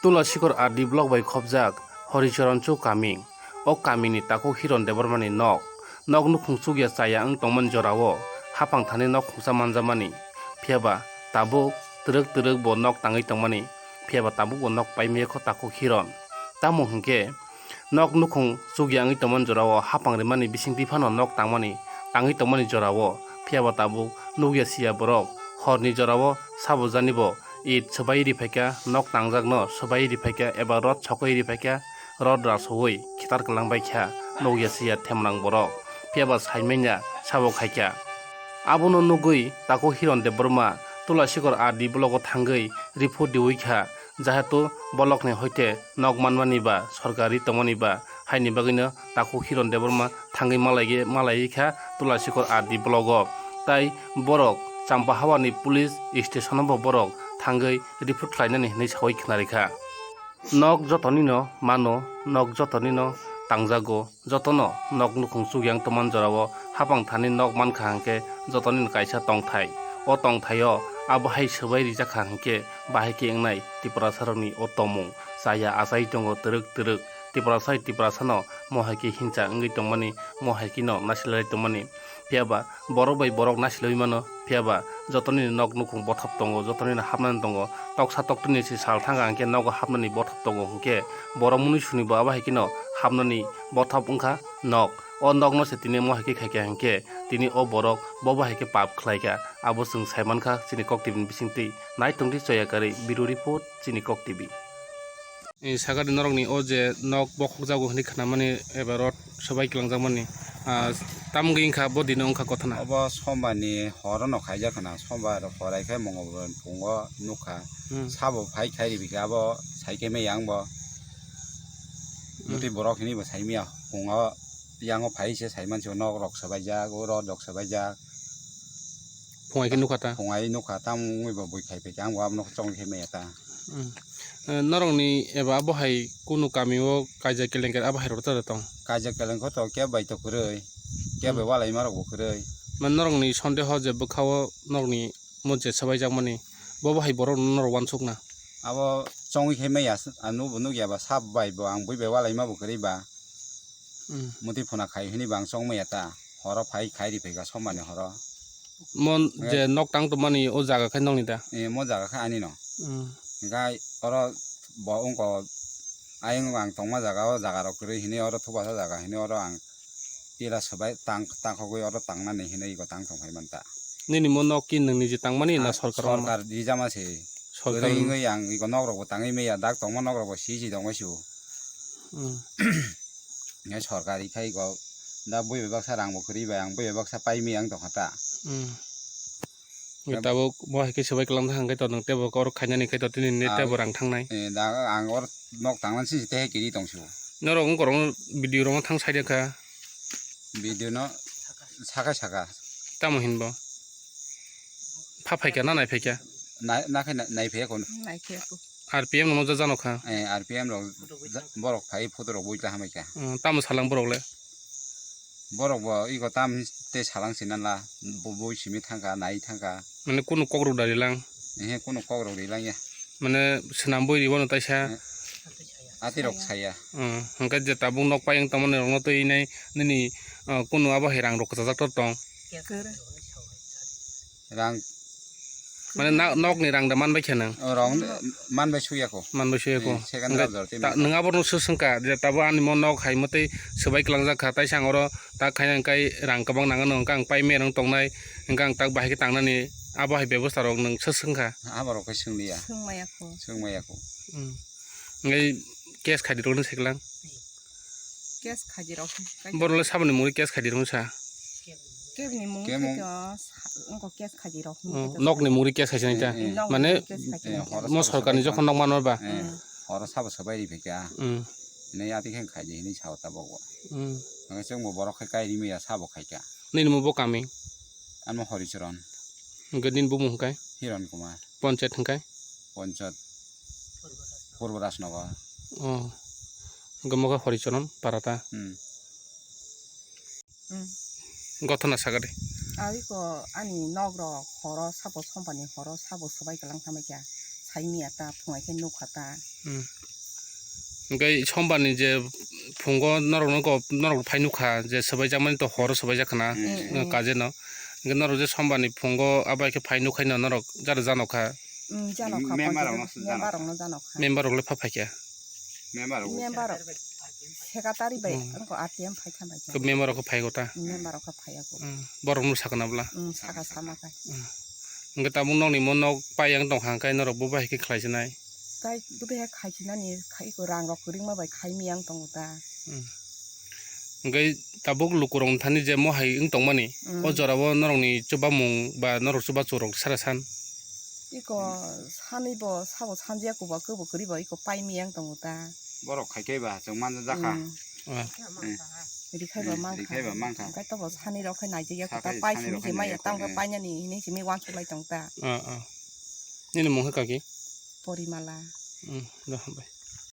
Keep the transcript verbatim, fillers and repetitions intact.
Tulasikor R D block bai khopjak Horicharan Chowk kami. O kamini takhuk Hiron Debbarmani nok. Nok nukhung chukya chaya wng tongmani jorao haphang thani nok khungsa manjakmani. Phiyaba tabuk twrwk twrwk bo nok tangwi tongmani. Phiyaba tabuk bo nok paimaya kho takhuk Hiron. Tamo hwnkhe nok nukhung chukya wngwi tongmani jorao haphang rimani bisingtwi phano nok tangmani, tangwi tongmani jorao. Phiyaba tabuk nukya siya borok. Horni jorao sabo jani bo it swbai ri phaikha, nok tangjakno swbai ri phaikha eba rot sokoi ri phaikha, rot rasowi khitar kwlang baikha nukya siya themrang borok. Phiyaba saimanya sabo khaikha. Abono nugwi takhuk Hiron Debbarma Tulasikor R D block o thangwi report riwi kha, jahatu bolokni hoite nok manmani ba sorkari tongmani ba haini bagwino takhuk Hiron Debbarma thangwi malai, malaiwi kha Tulasikor R D block o. Tai borok Champahawani police station o bo borok thangwi report khlainani hinwi sawi khwnarikha. Nok jotonino mano, nok jotonino tangjago, jotono nok nukhung chukya wng tongmani jorao haphang thani nok mankha hwnkhe jotonino kaisa tongthai. O tongthaio abo hai swbai rijak kha hwnkhe bahai khe wngnai Tiprasarokni o tongmung chaya achai tongo twrwk twrwk. Tiprasai Tiprasano mo hai khe hincha wngwi tongmani, mo hai kheno nasilai tongmani. Phiyaba borok bai borok nasilaiwi mano, phiyaba jotonini nok nukhung bothop tongo, jotonino hapnani tongo. Toksa toktwini se sal thangkha hwnkhe nogo hapnani bothop tongo hwnkhe borok munisuni bo abo hai kheno hapnani bothop wngkha nok. O nokno se tini mo hai khe khaikha hwnkhe tini o borok bo bo hai khe pap khlaikha, abo chwng saimankha chini Kok T V ni bisingtwi. Naitongdi choya karwi Bureau Report chini Kok T V. Sakadi norokni o je nok bokhokjago hwnwi khnamani eba rot swbai kwlangjakmani, ah, tamgwi wngkha bo dino wngkha kothona. Obo sombarni horono khaijak khna, sombar horai khe Mongolbar phungo nukha. Hmm. Sabo phai khai ribikha, abo sai khe maya wngbo. Hmm. Motwi borok hwnwi bo saimaya phungo, yango phai se saimansi nok rok swbaijak, o rot rok swbaijak. Phungai khe nukha ta? Phungai nukha, tamo wngwi bo bui khai phaikha, ang bo abono chongwi khai maya ta. Hmm. Eh, norokni eba abo hai kunu kami o kaijak kelenkari abo hai rok ta tong? Kaijak kelenkari to kebo bai to kwrwi, kebo bai walaima rok bo kwrwi. Mane norokni sondeho je bwkha o norokni mo je swbaijakmani, bo bo hai borok norok uansukna? Abo chongwi khai maya, ano bo nukya ba sab bai bo ang bui bai walaima bo kwrwi ba. Hmm. Motwi phuna khai hwnwi bo ang chongmaya ta. Horo phai khai ri phaikha sombarni horo. Mo je nok tang tongmani o jaga khe nokni da? Eh, mo jaga khe ani no. Hmm. Hingkhe oro bo wngko ayang ang tongma jaga o jaga rok kwrwi hwnwi oro thupasa jaga hwnwi oro ang tila swbai tang, tangkhogwi oro tangnani hwnwi iko tang tong phai manta. Nini mo nok ki nwng niji tangmani na sorkar? Sorkar rijama se. Sorkar. Kwrwi wngwi ang iko nok rok bo tangwi maya, dak tongma nok rok bo siji tongwi su. Hmm. Nai sorkari khai go da bui bai baksa rang bo kwrwi bai ang bui bai baksa pai mi ang tongkha ta. Hmm. Tabuk bo hai khe swbai kwlang thang khe to nwng tebo kor khainani khe to tini ne tebo rang thangnai. Eh, da ang or nok tanglan si te kiri tong su. Norok wng korong video rok thang sai kha. Video no saka saka. Tamo hinbo? Pha phaikha na nai phaikha? Na, na khe nai, nai phaikha kono. Nai phaikha. R P M no moja jano kha? Eh, R P M rok ja-, borok phai photo rok bui tla hamai kha. Hmm, tamo salang borok le? Borok bo iko tam te salang sina la, bo-, bui simi thangkha, nai thangkha. Mane kunu kok rok da rilang? Ehe, kunu kok rok rilang ya. Mane swnam bui ribo no taisa? Eh, ati rok saya. Hmm, hwnkhe je tabuk nok payung tongmani rokno twi nai nini, ah, kunu abo hai rang rok kwchajak tor tong? Kwrwi. Rang. Mane na-, nokni rang da manbai khe nang? O rang manbai suya ko. Manbai suya ko. Eh, second. Hwnkhe ta-, nwng aborno swi swngkha je tabo ani mo nok hai mwtwi swbai kwlangjak kha, taisa ang oro tak khaina hwnkhe rang kwbang nangano, hwnkhe ang pai merong tongnai, hwnkhe ang tak bahai khe tangnani abo hai bebosta rok nwng swi swngkha? Aborok khe swnglia. Swngmaya ko. Swngmaya ko. Hmm. Hwnkhe case khaidi rokno seklang? Case khaidi rok. Borok le saboni mungri case khaidi rok sa? Kebni mung khe to sa-, wngkha case khaidi rok. Oh, nokni mungri case khaisa nai ta? Eh, eh. Mane, case khaidi rok. Mo sorkarni jokhon nok manma ba? Eh, horo sabo swbai ri phaikha. Hmm. Hinwi ati khe khaidi hinwi sao tabok bo. Hmm. Hwnkhe chwngbo borok khe kai rimaya sabo khaikha. Nini mo bo kami? Ano Horicharan. Hwnkhe nini bumung hwnkhe? Hiron Kumar. Ponchayat hwnkhe? Ponchayat Purbo Rajnagar. Oh. Hwnkhe mo khe Horicharan para ta? Hmm. Hmm. Gothona saga de. Abiko ani nok rok horo sabo sompani horo sabo swbai kwlang tangbai kha. Phaimiya ta, phungai khe nukha ta. Hmm. Hwnkhe sombarni je phungo norokno kok, norok phai nukha je swbaijakmani to horo swbaijak khna, Hmm, hmm. Kajeno. Hwnkhe norok je sombarni phungo abai khe phai nukhaino norok jara janokha. Hmm, janokha, Member rokno janokha. Member rokno janokha. Member rok le pha phaikha. Member rok. Member rok. Secretary bai, Hmm. Wngkha R T M phai tha bai. Khe member rok phai kota. Member rok phai ya ko. Hmm. Borok no sakna bla. Hmm, saka sama kai. Hmm. Hwnkhe tabuk nokni mo nok pai yang tong kha, hwnkhe norok bo bai khe khlai sinai. Tai bo bai khlai sinani, khai ko rang rok kwrwngma bai khai mi yang tongo ta. Hmm. Hwnkhe tabuk lukurok thani je mo hai wng tongmani, Hmm. O jora o norokni chubamung ba norok chubachu rok sara san. Iko sanwi bo sabo sanjak kuba kwbo kwrwi bo iko pai miyang tongo ta. Borok khai khe ba chwng manja jakha. Hmm. Ah. Hmm. Rikhai ba Hmm, mankha. Rikhai ba mankha. Hwnkhe tobo sani rok khai naijak ya Sa kuta khai pai sani simi rok se khai maya naijak tang kuta. Painani hini simi wansuk lai tong ta. Ah, ah. Nini mung khe kaki? Porimala. Hmm, do hambai.